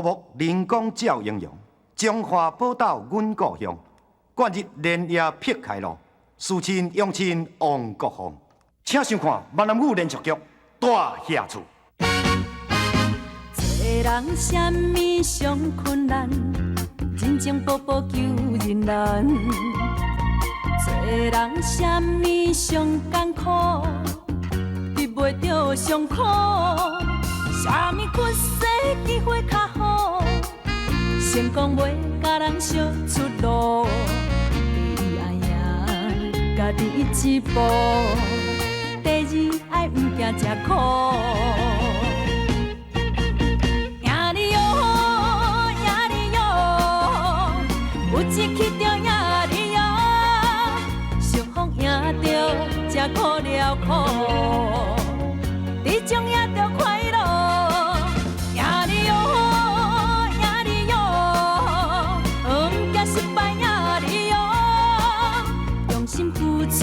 木人工照英雄，中华宝岛阮故乡。贯日连夜劈开路，思亲拥亲王国凤。请收看闽南语连续剧《大侠厝》。做人啥物上困难？人情步步求人难。做人啥物上艰苦？得袂著上苦。啥物屈势机会较好？成功袂共人相出路。第一爱赢家己一步，第二爱毋惊吃苦。赢你哟，赢你哟，有志气就赢你哟，相逢赢著吃苦了苦，这种赢著快乐。赢你哟，赢你哟，毋惊失败赢你哟，用心付出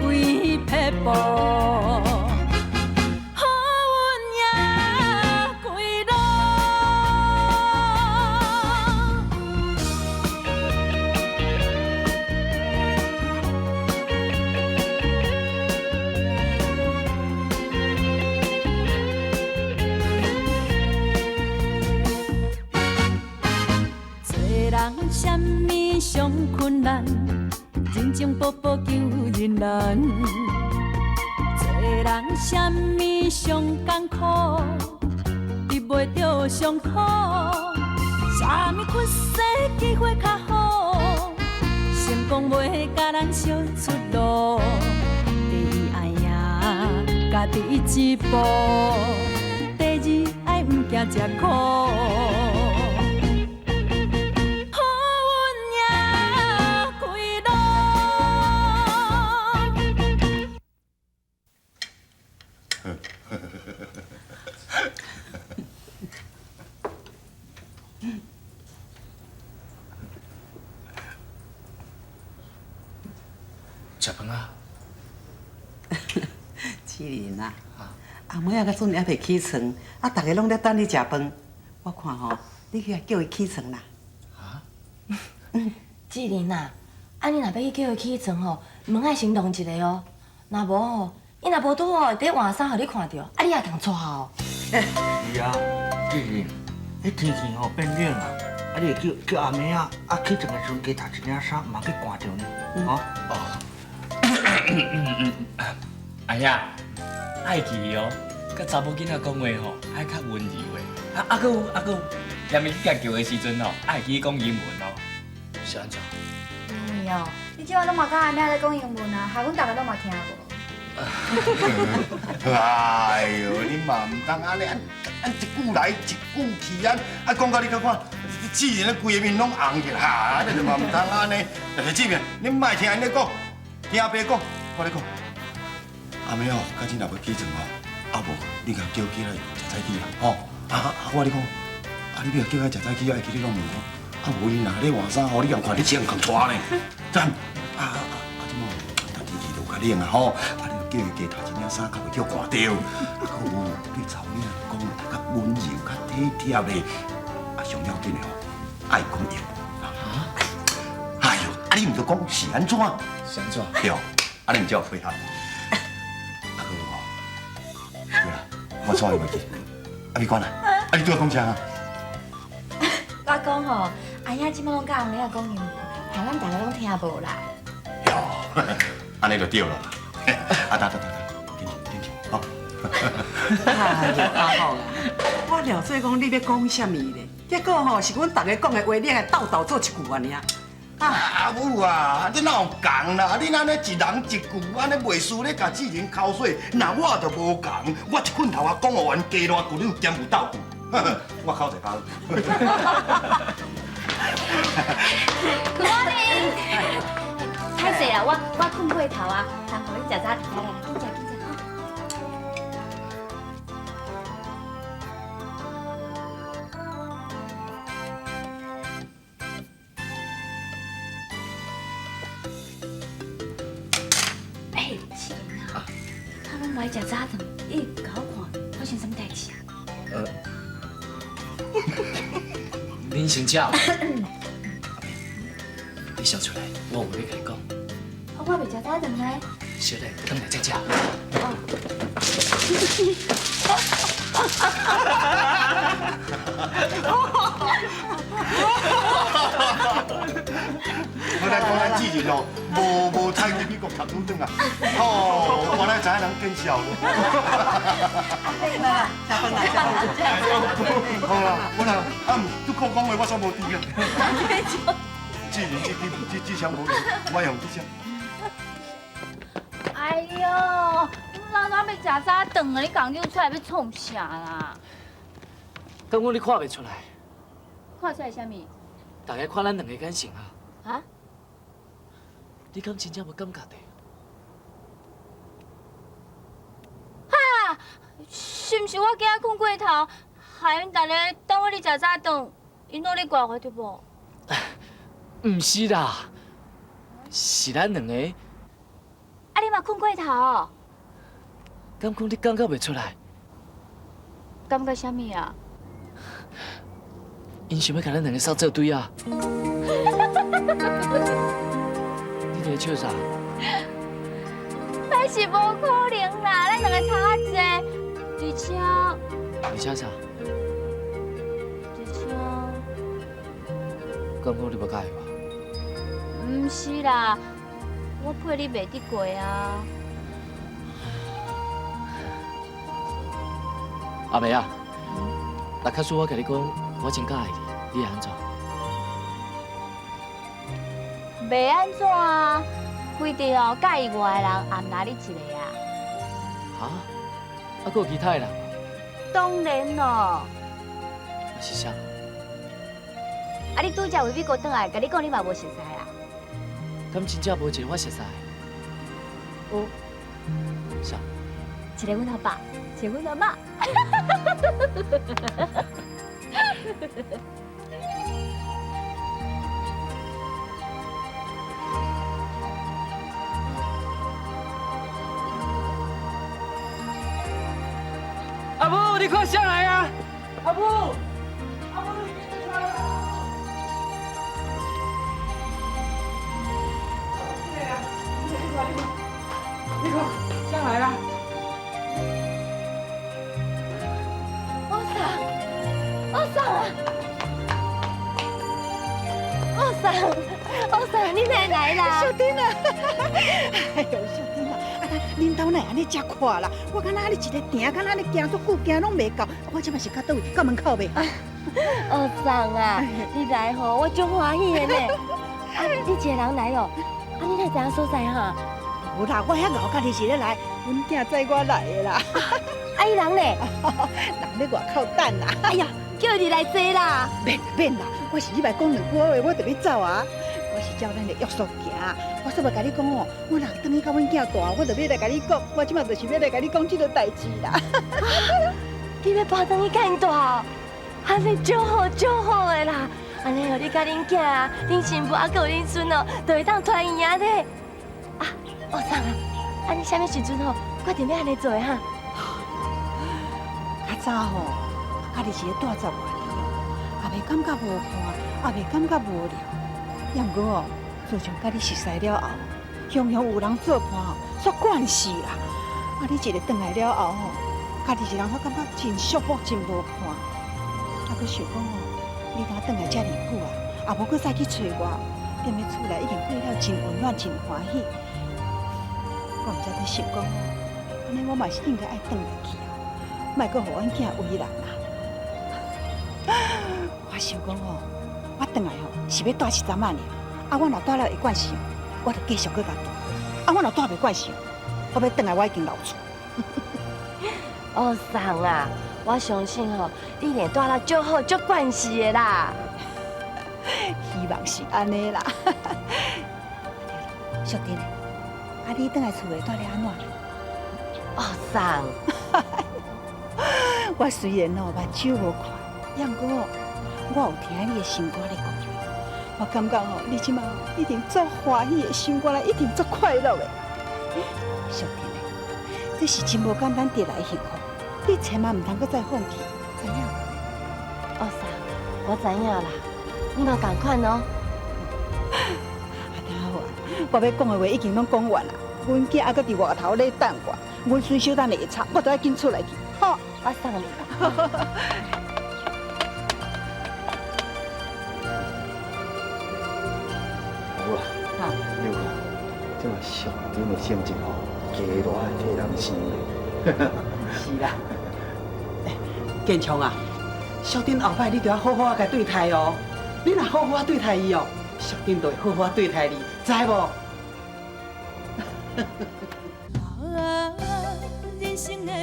为撇步。好运赢归路。做人啥物上困难？人情步步求人难。做人啥物上艰苦？得袂著上苦。啥物屈势机会较好？成功袂共人相出路。第一爱赢家己一步，第二爱毋惊吃苦。好运赢归路。食飯啊！志玲啊，阿妹仔佮孫猶未起床，啊，逐家攏咧等你食飯。我看吼，你去共叫伊起床啦。志玲啊，啊你若欲去叫伊起床吼，門愛先動一下哦。若無吼，伊若無拄好佇咧換衫，予你看著，啊你也共𤆬哦。是啊，志玲，彼天氣吼變冷啊，啊你會叫叫阿妹仔啊起床的時陣加脫一領衫，毋通去寒著呢，吼。哦。阿兄，愛記哦，佮查某囡仔講話吼，愛較溫柔的。啊啊，閣有啊閣有，連咪去共叫的時陣吼，愛記講英文哦。是按怎？因為哦，你這擺攏嘛佮阿妹咧講英文啊，害阮逐个攏嘛聽無。哎喲，你嘛毋通按呢，按一句來一句去，按啊講到你感覺，志玲咧規个面攏紅起來，哈，你就嘛毋通按呢。志明，你莫聽𪜶咧講，聽阿爸講，我咧講。阿妹哦，較真若欲起床哦，啊無你共叫起來食早起啦，吼。啊啊，我咧講，啊你欲叫伊食早起，愛記得攏問我。啊無伊若咧換衫吼，你共看你穿共𤆬呢。讚，啊啊啊啊！這麼但天氣就較冷啊吼，啊你叫伊加脫一領衫，較袂叫寒著。啊，閣有對查某囡仔講話較溫柔、較體貼的，啊上要緊的吼，愛講英文。哎喲，啊你毋著講是按怎？是按怎？對，按呢毋才有配合。啊，閣有吼，對啦，我煞會袂記。啊，美娟啊，啊你拄仔講啥啊？我講吼，阿兄這擺攏佮阿妹仔講英文，害咱逐个攏聽無啦。喲，按呢就對啦。啊，得得得得，緊去緊去，好。哎喲，阿福啊，我料做講你欲講啥物咧，結果吼是阮逐家講的話，你來鬥鬥做一句爾。啊，阿母啊，你哪有仝啦？你按呢一人一句，按呢袂輸咧共志玲口水，若我就無仝，我一困頭啊講予完加偌句，你有兼有鬥句，我口才較好。 Good morning。歹勢啦，我睏過頭啊，通予你食早餐，來來來，緊食緊食吼。欸，志玲啊，他攏無愛食早頓，你共我看發生啥物代誌啊？恁先食。你笑出来，我有话欲共你讲。我袂食早顿呢。小丽，转来再食。我来讲咱志仁哦，无菜去美国读书转啊，哦，原来知影人见笑咯。来啦，食饭啦，食饭。好啦，我啦，啊，拄讲讲话我煞无伫啊。志仁这这这声无用，我用这声。哎呦，老早欲食早顿啊，你共溜出来欲创啥啦？敢讲你看袂出来？看出来啥物？大家看咱两个眼神啊。啊？你敢真正无感觉著？哈！是毋是我今仔睏过头，害𪜶逐个等我咧食早顿，𪜶拢咧怪我对无？毋是啦，是咱两个。啊，你嘛睏过头？敢讲你感觉袂出来？感觉啥物啊？𪜶想欲共咱两个捒做对啊！你伫咧笑啥？那是无可能啦，咱两个差较济，而且……而且啥？而且……敢讲你无佮意我？毋是啦，我配你袂得过啊。阿妹啊，若假使我共你讲，我真佮意你，你会按怎？袂按怎啊，非得哦，佮意我的人也毋若你一个啊。哈？啊，阁有其他的人？当然咯。是啥？啊，你拄才为美国转来，共你讲你嘛无熟似啊？敢真正无一个我熟似？有。啥？一个阮阿爸，一个阮阿嬷。阿母，你看谁来啊？阿母，阿母，你出来啦！你看，谁来啦？阿嫂，阿嫂啊！阿嫂，阿嫂，你哪会来啦？小珍啊！哎呦，小珍啊！啊，恁兜哪会按呢遮阔啦？我敢若按呢一个埕，敢若按呢行足久，行拢袂到。我这摆是到佗位？到门口袂？阿嫂啊，你来吼，我足欢喜的呢。啊，你一个人来哦？啊，你哪会知影所在哈？无啦，我遐𠢕家己是咧来，阮囝载我来的啦。啊，伊人咧？人咧外口等啦。哎呀，叫伊来坐啦。免免啦，我是入来讲两句话，我就欲走啊。我是照咱的约束行，我煞欲共你讲哦，我若转去佮阮囝蹛，我就欲来共你讲，我这马就是欲来共你讲这个代志啦。你欲搬转去佮𪜶蹛？按呢足好足好的啦，按呢哦，你佮恁囝啊、恁新妇啊，阁有恁孙哦，就会当团圆啊咧。啊，阿桑啊，啊你啥物时阵吼决定欲按呢做的哈？较早吼，家己是咧蹛十外年哦，也袂感觉无伴，也袂感觉无聊。也毋过哦，自从佮你熟似了后，常常有人做伴哦，煞惯势啦。啊，你一个转来了后吼，家己一人我感觉真寂寞，真无伴。啊，阁想讲哦，你若转来遮尔久啊，也无阁再去揣我，踮咧厝内已经过了真温暖，真欢喜。我毋知咧想讲哦，按呢我嘛是应该爱转来去啊，莫阁予阮囝为难啊。我想讲哦，我转来吼是欲蹛一阵仔尔，啊，我若蹛了会惯势，我就继续阁共蹛。啊，我若蹛袂惯势，我欲转来我已经留厝。阿桑啊，我相信吼，你会蹛了足好足惯势的啦。希望是按呢啦。对了，淑珍，啊，你转来厝内蹛咧按怎？阿桑，我虽然哦目睭无看，也毋过我有听你的心肝咧讲，我感觉哦，你这马一定足欢喜的，心肝内一定足快乐的。淑珍，这是真无简单得来的幸福，你千万毋通阁再放弃，知影？阿桑，我知影啦。你嘛仝款哦。阿头啊，我欲讲的话已经攏讲完啦。阮囝犹阁伫外头咧等我，阮孙小等下会吵，我都爱紧出来去。吼，我送你。好啊，你有看，这嘛上顶的成绩吼，加落爱替人想咧。是啦，欸，建强啊，淑珍后摆你著要好好仔共对待哦。你若好好仔对待伊哦，淑珍就会好好仔对待你，知无？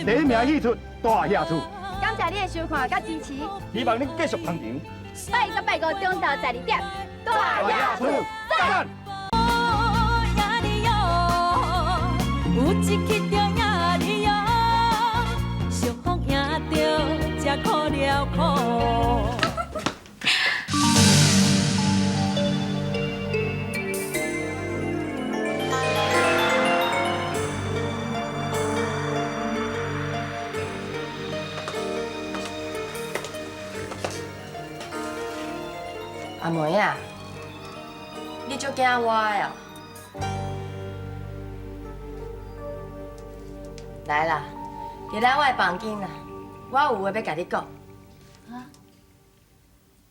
第一名戏出大侠厝，感谢你的收看佮支持，希望恁继续捧场。拜一拜五中昼12点，大侠厝赞！有一去就赢你哦，相逢赢著才苦了苦。阿梅啊，你足惊我的哦？来啦，入来我的房间啦，我有话欲共你讲。啊？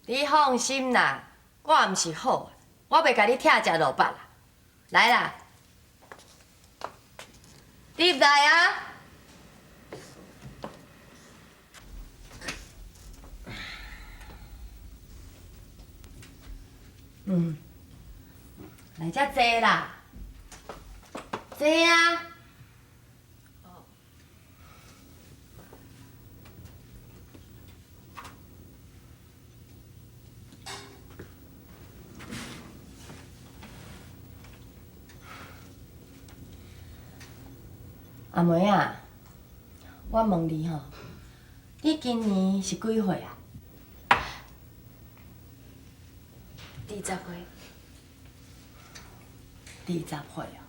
你放心啦，我毋是好，我袂共你拆食落腹啦。来啦，你入来啊！嗯，来遮坐啦，坐啊！阿梅啊，我问你吼，你今年是几岁啊？ 20岁。 20岁哦。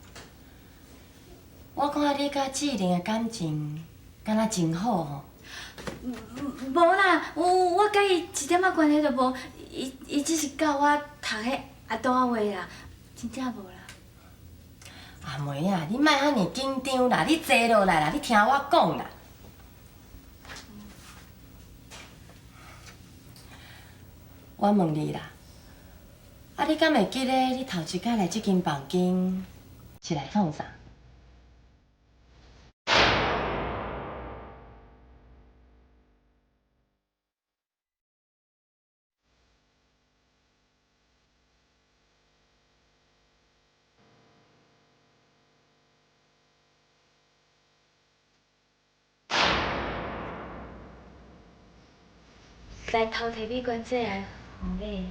我看你佮志玲的感情，敢若真好吼。无啦，我佮伊一点仔关系都无，伊只是教我读彼阿杜仔话啦，真正无啦。阿梅啊，你莫遐尔紧张啦，你坐落来啦，你听我讲啦。我问你啦，啊，你敢会记得你头一摆来这间房间是来创啥？来偷提美娟姐来红买。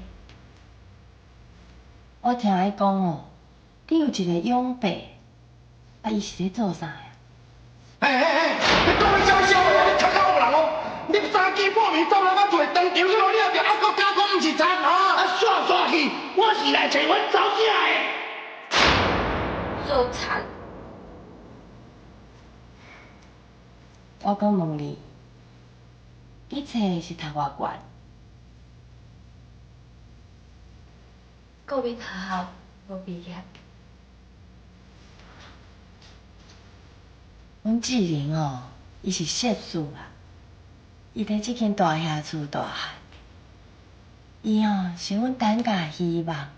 我听伊讲哦，你有一个养伯，啊，伊是咧做啥的？哎哎哎，你讲啥物笑话？你较较有人哦！你三更半暝走来我厝当场去，你后壁还阁敢讲毋是贼啊？啊，煞煞去，我是来揣阮查某囝的。做贼！我讲问你，你册是读偌悬？国民学校无毕业。阮志玲哦，伊是硕士啊，伊伫这间大侠厝大汉，伊哦是阮等甲希望，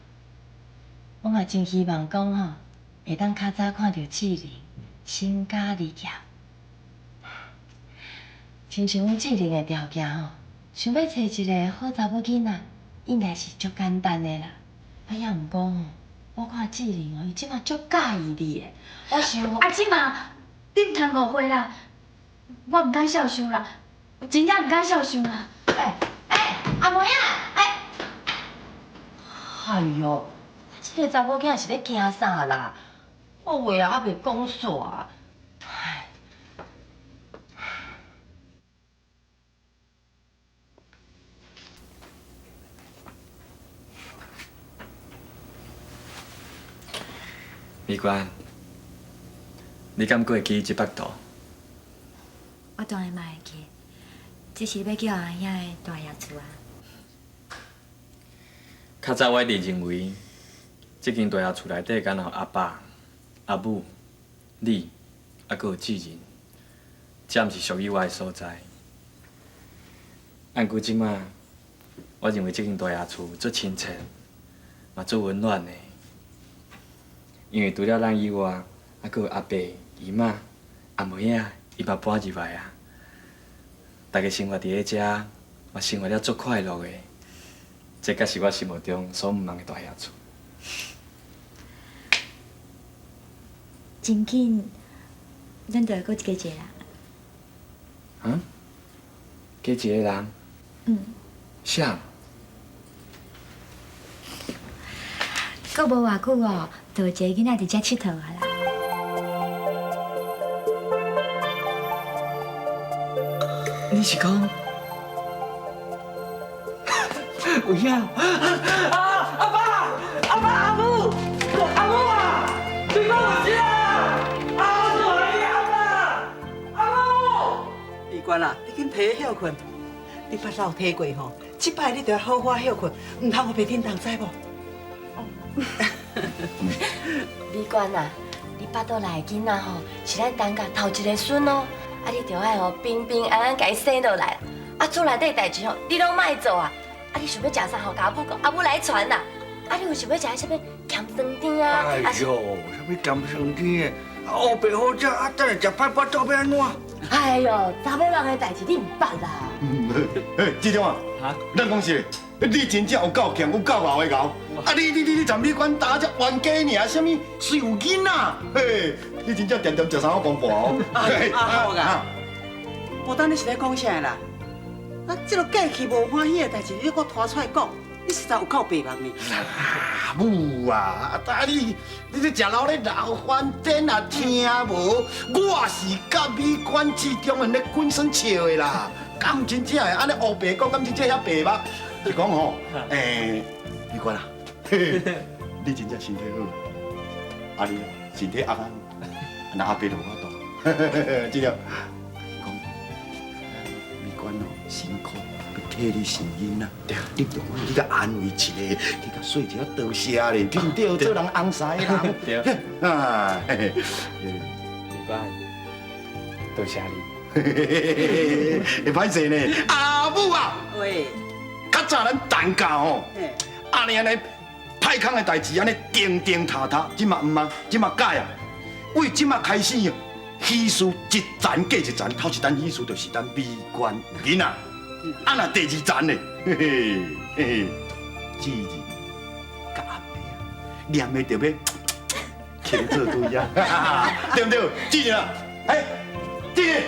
我嘛真希望讲吼，会当较早看著志玲成家立业。亲像阮志玲的条件吼，想欲揣一个好查某囡仔，应该是足简单的啦。啊，也毋过吼，我看志玲哦，伊这马足佮意你的，我想。啊，这马你毋通误会啦，我毋敢肖想啦，真正毋敢肖想啦。欸欸，阿妹啊，欸，哎哟，这个查某囝是咧惊啥啦？我话啊，犹袂讲煞。唉。美娟，你敢阁会记这幅图？我当然嘛会记，这是欲叫阿兄的大爷厝啊。较早我一直认为，这间大厦厝内底敢若有阿爸、阿母、你，犹阁有志仁，这毋是属于我的所在。按过这马，我认为这间大厦厝足亲切，嘛足温暖的。因为除了咱以外，犹阁有阿伯、姨妈、阿妹仔，伊嘛搬入来啊。大家生活伫咧遮，嘛生活了足快乐的。这才是我心目中所向望的大厦厝。真紧，咱就会阁加一个人。啊？加一个人？嗯。谁？阁无偌久哦，就有一个囡仔伫遮𨑨迌啊啦。你是讲？有影？啊！阿爸，阿爸，阿母，阿母啊！你讲有啥？啊！我你阿爸，阿母。美娟啊，你紧提歇困。你捌老提过吼，这摆你著要好好歇困，毋通予别叮当知无？哦。美娟啊，你腹肚内的囡仔吼，是咱陈家头一个孙哦，啊，你著爱吼平平安安共伊生落来。啊，厝内底代志吼，你拢莫做啊。啊，你想欲食啥吼，共阿母讲，阿母来传啦。啊，你有想欲食啥物咸酸甜啊？哎哟，啥物咸酸甜的？啊，乌白好食，啊，等下食歹腹肚欲按怎？哎哟，查某人的代志你毋捌啦。嘿，志忠啊，咱讲实，你真正有够强，有够熬的熬。啊，你踮美馆打这冤家尔，啥物虽有囡仔，嘿，你真正定定食三碗公婆哦。阿福啊，无当你是咧讲啥啦？啊，这个过去无欢喜的代志，你阁拖出来讲，你实在有够白目呢。阿母啊，啊你这食老咧老翻天啊，听无？我是佮美馆志中人咧滚耍笑的啦，敢真正会按呢乌白讲，敢真正遐白目？是讲吼，欸，美馆啊，你真正身体好，啊你身体压啊，若阿伯就有法度，这个。辛苦要替你生囡仔，你著你阁安慰一下，去共说一下多谢咧，对毋对？做人翁婿的人，对。啊，美馆，多谢你。会歹势呢，阿母啊，喂，较早咱陈家吼，按呢按呢歹康的代志，按呢定定塌塌，这嘛毋啊，这嘛改啊，为这嘛开始。喜事一层过一层，头一层喜事就是咱美馆有囡仔，啊若第二层呢？嘿嘿嘿，志仁佮阿妹啊，念的著欲牵做对啊，对毋对？志仁啊，哎，志仁，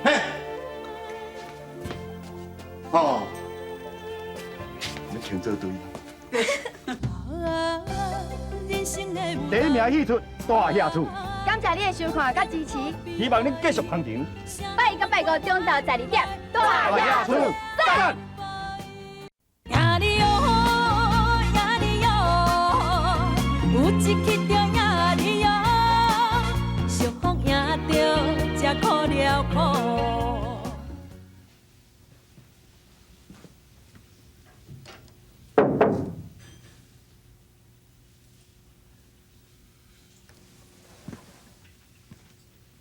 嘿，哦，欲牵做对。第一名戏出大侠厝。感谢你的收看佮支持，希望恁继续捧场。拜一佮拜五中昼12点，大侠厝赞！赢你哟，赢你哟，有一去就赢你哟，相逢赢著才苦了苦。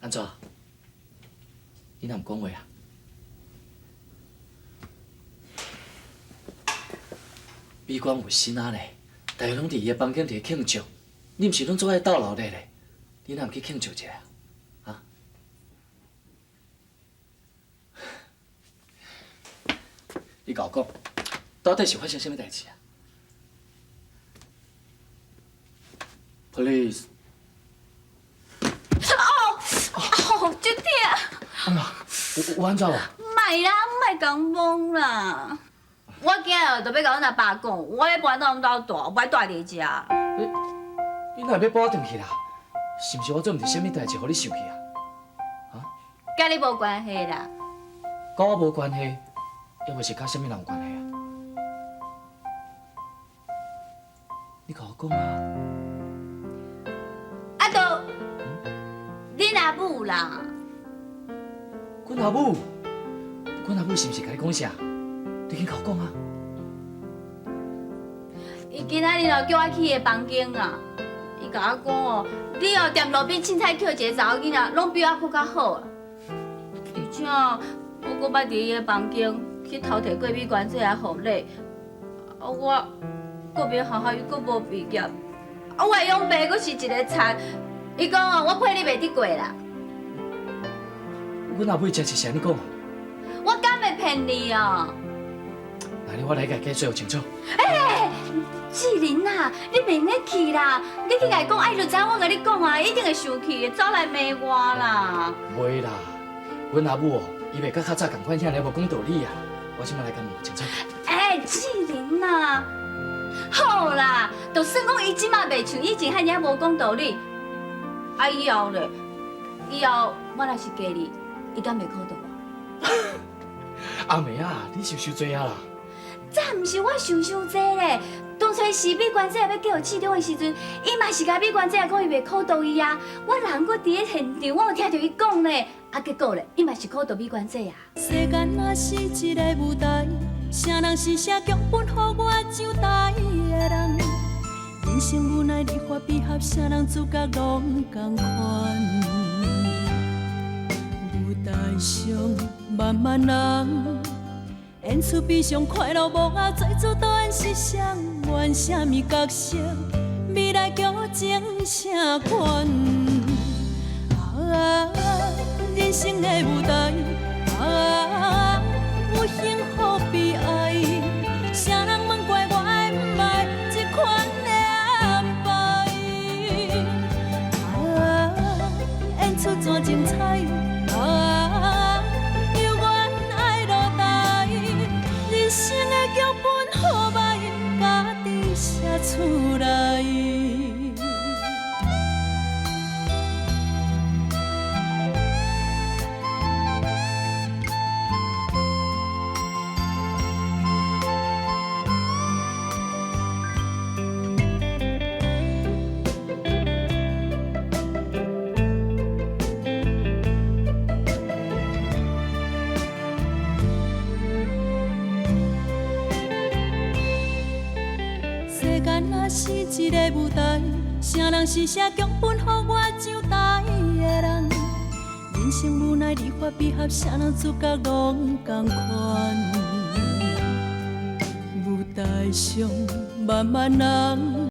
按怎？你若毋讲话啊？美馆有新仔咧，大家拢伫伊的房间伫咧庆祝，你毋是拢做爱斗闹热咧？你若毋去庆祝一下啊？啊？你共我讲，到底是发生啥物代志啊？Please。哦，足疼！哎呀，有按怎无？莫啦，莫共摸啦！我今日就欲共阮阿爸讲，我欲搬到阮兜住，无爱蹛伫遮。你哪会欲搬转去啦？是毋是我做毋著啥物代志，予你生气啊？啊？佮你无关系啦。佮我无关系，抑或是佮啥物人有关系啊？你共我讲啊！啊，都恁阿母啦。阮阿母，阮阿母是毋是共你讲啥？你紧共我讲啊！伊今仔日哦叫我去伊的房間啊，伊共我講哦，你哦踮路邊凊彩抾一個查某囡仔，攏比我閣較好啊。而且我閣捌佇伊的房間去偷提過美娟姐來予禮，啊我國民學校又閣無畢業，啊我的養爸閣是一个田，伊講哦，我批你袂得過啦。阮阿母真是按呢講？我敢會騙你哦？那你我來共伊解釋清楚。欸，志玲啊，你袂用去啦！你去共伊講，愛就知影我共你講啊，一定會生氣的，走來罵我啦。袂啦，阮阿母哦，伊袂佮較早仝款遐爾無講道理啊。我這擺來共問清楚。欸，志玲啊，好啦，就算講伊這擺袂像以前遐爾無講道理，啊以後咧，以後我若是嫁你，伊敢袂苦著我？阿妹啊，你想傷濟啊啦！這毋是我想傷濟咧，當初是美娟姐欲嫁予市長的時陣，伊嘛是共美娟姐講伊袂苦著伊啊。我人閣佇咧現場，我有聽著伊講咧，啊結果咧，伊嘛是苦著美娟姐啊。世間若是一个舞台，啥人是寫劇本予我上台的人？人生無奈離合悲合，啥人主角攏仝款。舞台上漫漫人。演出悲傷快樂幕後，做主導演是誰？演啥物角色？未來劇情啥款？啊，人生的舞台，啊，有幸福悲哀，啥人問過我愛毋愛這款的安排？啊，演出怎精彩？啊，猶原愛落台，人生的劇本好歹，家己寫出來。世間若是一个舞台，啥人是寫劇本予我上台的人？人生無奈離合悲合，啥人主角攏仝款。舞台上漫漫人。